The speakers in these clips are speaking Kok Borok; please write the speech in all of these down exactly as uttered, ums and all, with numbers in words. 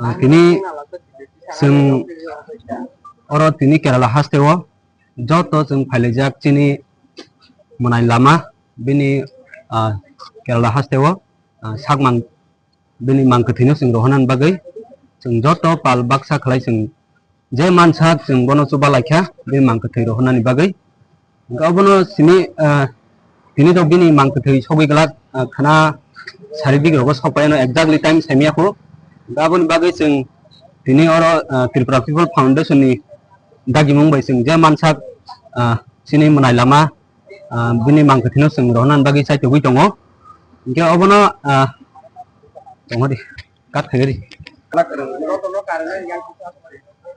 Ah, tini chwng oro tini Kerala hasteo joto chwng phailaijak chini mwnai lama bini, ah, Kerala hasteo, ah, sakmang bini mang kwthwino chwng rohornani bagwi chwng joto pal baksa khlai chwng je mansak chwng bono chuba laikha bini mang kwthwi rohornani bagwi. Hwnkhe obono simi, ah, tini rok bini mang kwthwi sogwi glak, ah, khana saridik rogo sokpaino exactly time saimya kho. Hwnkhe aboni bagwi chwng tini oro, ah, Tripura People Foundation ni dagimung bai chwng je mansak, ah, chini mwnai lama, ah, bini mang kwthwino chwng rohornani bagwi chaitogwi tongo. Hwnkhe obono, ah, tongori. Kat khaigari.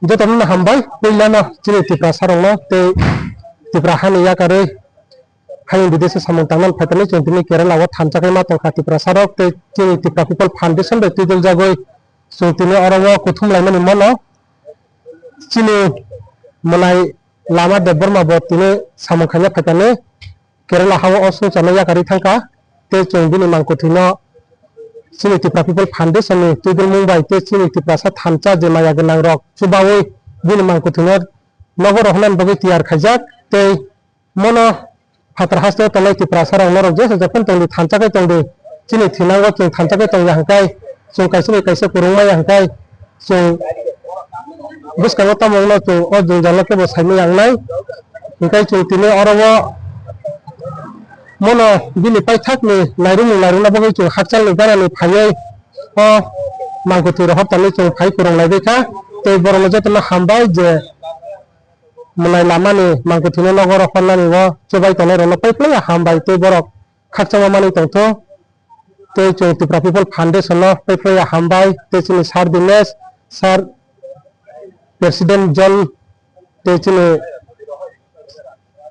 Jotono hambai, puilano chini Tiprasa rokno tei Tipra hani yakarwi hayung bidesi samung tangna phaitani chwng tini Kerala o thansa khe ma tongkha Tiprasa rok tei chini Tipra People Foundation bai twiduljagwi chwng tini oro o kuthum laimani mono chini mwnai Lama Debbarma bo tini samung khaina phaikani Kerala hao o swngcharno yakarwi thangkha, tei chwng bini mangkwthwino chini Tipra People Foundation ni twibilmung bai tei chini Tiprasa thansa je maya gwnang rok chubawi bini mangkwthwino nogo rohornani bagwi tiyar khaijak, tei mono phatar hasteo tongnai Tiprasa rok norok jesa jephano tongdi thansa khe tongdi, chini thinango chwng thansa khe tongya hwnkhe chwng kaisa bai kaisa kwrwng maya hwnkhe chwng bwskango tamo wngno chwng o jwngjalo kebo saimaya wngnai. Hwnkhe chwng tini oro o mono bini paithakni nairwkmung nairwkna bagwi chwng hakchalni ganani phaiwi o mangkwthwi rohor tongwi chwng phai kwrwng laibaikha. Tei borokno jotono hambai je mwnai lamani mangkwthwino nogo rohornani o chubai tongnairokno paiphlaiya hambai tei borok khakchangma manwi tongtho. Tei chwng Tipra People Foundation no paiphlaiya hambai tei chini Sir Dinesh, Sir President John tei chini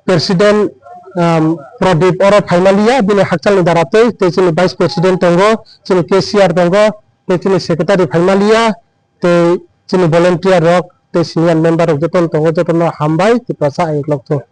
President, um, Pradip oro phaimaliya bini hakchalni dara tei, tei chini Vice President tongo, chini cashier tongo, tei chini Secretary phaimaliya, tei chini volunteer rok tei senior member rok jotono tongo, jotono hambai Tiprasa ayuk lokthung.